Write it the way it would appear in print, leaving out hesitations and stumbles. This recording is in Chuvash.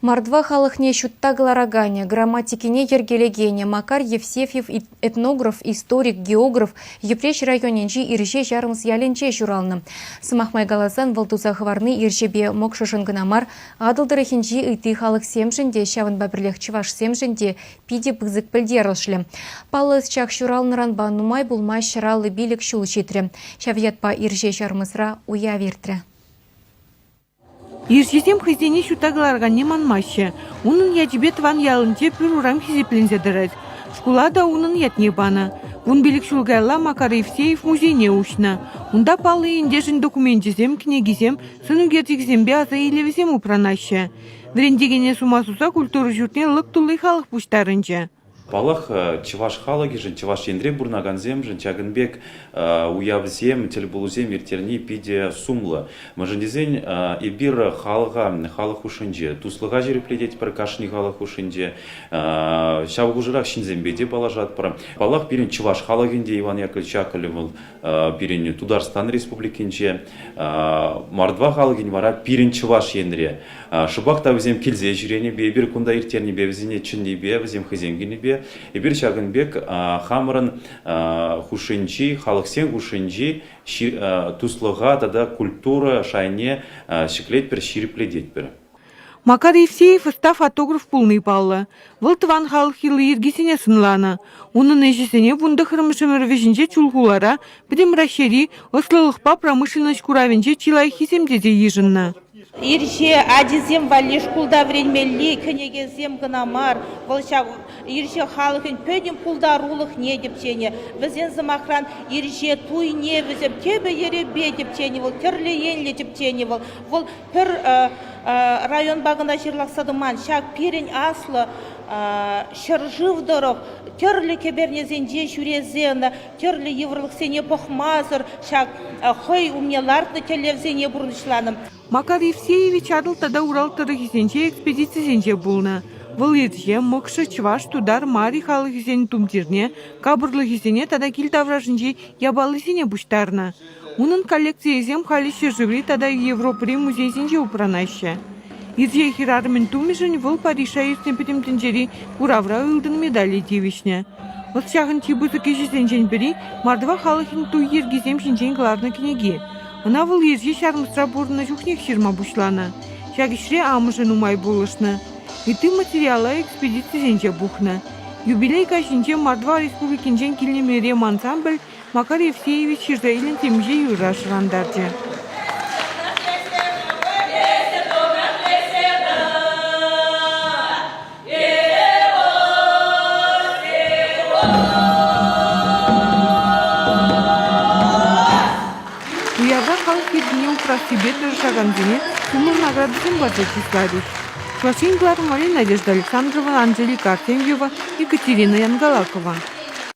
Мордва халӑхне ҫутта кӑлараканӗ, грамматикине йӗркелекенӗ Макар Евсефьев этнограф, историк, географ Йӗпреҫ районӗнчи Ирҫе Ҫармӑс ялӗнче ҫуралнӑ. Сӑмах май каласан, вӑл туса хӑварни Ирҫепе Мӑкшӑшӑн кӑна мар, Атӑл тӑрӑхӗнчи ытти халӑхсемшӗн те, ҫавӑнпа пӗрлех чӑвашсемшӗн те питӗ пысӑк пӗлтерӗшлӗ. Паллӑ ӑсчах ҫуралнӑранпа нумай пулмасть 155 ҫул ҫитрӗ. Ҫав ятпа Ирҫе Ҫармӑсра уяв иртрӗ. Ирҫесем хӑйсене ҫутта кӑлараканне манмаҫҫӗ. Унӑн ячӗпе тӑван ялӗнче пӗр урам хисепленсе тӑрать. Шкула та унӑн ятне панӑ. 15 ҫул каялла Макар Евсеев музейне уҫнӑ. Унта паллӑ ентешӗн докуменчӗсем, кӗнекисем, сӑн ӳкерчӗкӗсемпе аса илӗвӗсем упранаҫҫӗ. Вӗрентекене сума суса культура ҫуртне лӑк тулли халӑх пуҫтарӑнчӗ. Паллах, чӑваш халӑхӗшӗн, Чӑваш Енре пурӑнакансемшӗн ҫакӑн пек уявсем, тӗлпулусем ирттерни питӗ сумлӑ. Мӗншӗн тесен эпир халӑха, халӑх хушшинче туслӑха ҫирӗплететпӗр кашни халӑх хушшинче. Ҫав хушӑрах ҫынсемпе те паллашатпӑр. Паллах, пирӗн чӑваш халӑхӗн те Иван Яковлевич Яковлев вӑл пирӗн Тутарстан Республикинче, Мордва халӑхӗн вара пирӗн Чӑваш Енре. Шӑпах та вӗсем килсе ҫӳренипе, эпир кунта ирттернипе, вӗсене чӗннипе, вӗсем хӑйсем килнипе эпир ҫакӑн пек хамӑрӑн хушшинчи, халӑхсен хушшинчи туслӑха тата культура шайне ҫӗклетпӗр, ҫирӗплететпӗр. Макар Евсеев ӑста фотограф пулни паллӑ. Вӑл тӑван халӑх йӑли-йӗркисене сӑнланӑ. Унӑн ӗҫӗсене вунтӑххӑрмӗш ӗмӗр вӗҫӗнче Чулхулара Пӗтӗм Раҫҫейри ӑслӑлӑхпа промышленноҫ куравӗнче чи лайӑххисем тесе йышӑннӑ. Ирҫе ачисем валли шкулта вӗренмелли кӗнекесем кӑна мар, вӑл ҫав ирҫе халӑхӗн пӗтӗм пултарулӑхне тӗпченӗ. Вӗсен, сӑмахран, ирҫе туйне вӗсем тӗпӗ-йӗрӗпе тӗпченӗ вӑл, тӗрлӗ енлӗ тӗпченӗ вӑл. Вӑл пӗр районпа кӑна ҫырлахса тӑман. Ҫак пирӗн аслӑ ҫӗршыв тӑрӑх тӗрлӗ кӗпернесенче ҫӳресе ӑна тӗрлӗ йывӑрлӑхсене пӑхмасӑр ҫак хӑй умне лартнӑ тӗллевсене пурнӑҫланӑ. Макар Евсеевич Атӑл тата Урал тӑрӑхӗсенче экспедицисенче пулнӑ. Вӑл ирҫе, мӑкшӑ, чӑваш, тутар, мари халӑхӗсен тумтирне, капӑрлӑхӗсене тата кил таврашӗнчи япалисене пуҫтарнӑ. Унӑн коллекцийӗсем халӗ ҫӗршыври тата Европӑри музейсенче упранаҫҫӗ. Ирҫе хӗрарӑмӗн тумӗшӗн вӑл Парижра иртнӗ Пӗтӗм тӗнчери куравра ылтӑн медале тивӗҫнӗ. Ӑсчахӑн чи пысӑк ӗҫӗсенчен пӗри мордва халӑхӗн туй йӗркисем ҫинчен кӑларнӑ кӗнеки. Ӑна вӑл Ирҫе Ҫармӑсра пурӑннӑ чухнех ҫырма пуҫланӑ. Ҫак ӗҫре амӑшӗ нумай пулӑшнӑ. Ытти материала экспедицисенче пухнӑ. Юбилей каҫӗнче Мордва Республикинчен килнӗ Мерем ансамбль Макар Евсеевич ҫырса илнӗ темиҫе юрра шӑрантарчӗ. Уявра халӑх йӗркине упрассипе тӑрӑшакансене сумлӑ наградӑсем парса чысларӗҫ. Чӑваш Ен кӑларӑмри Надежда Александрова, Анжелика Артемьева, Екатерина Янгалакова.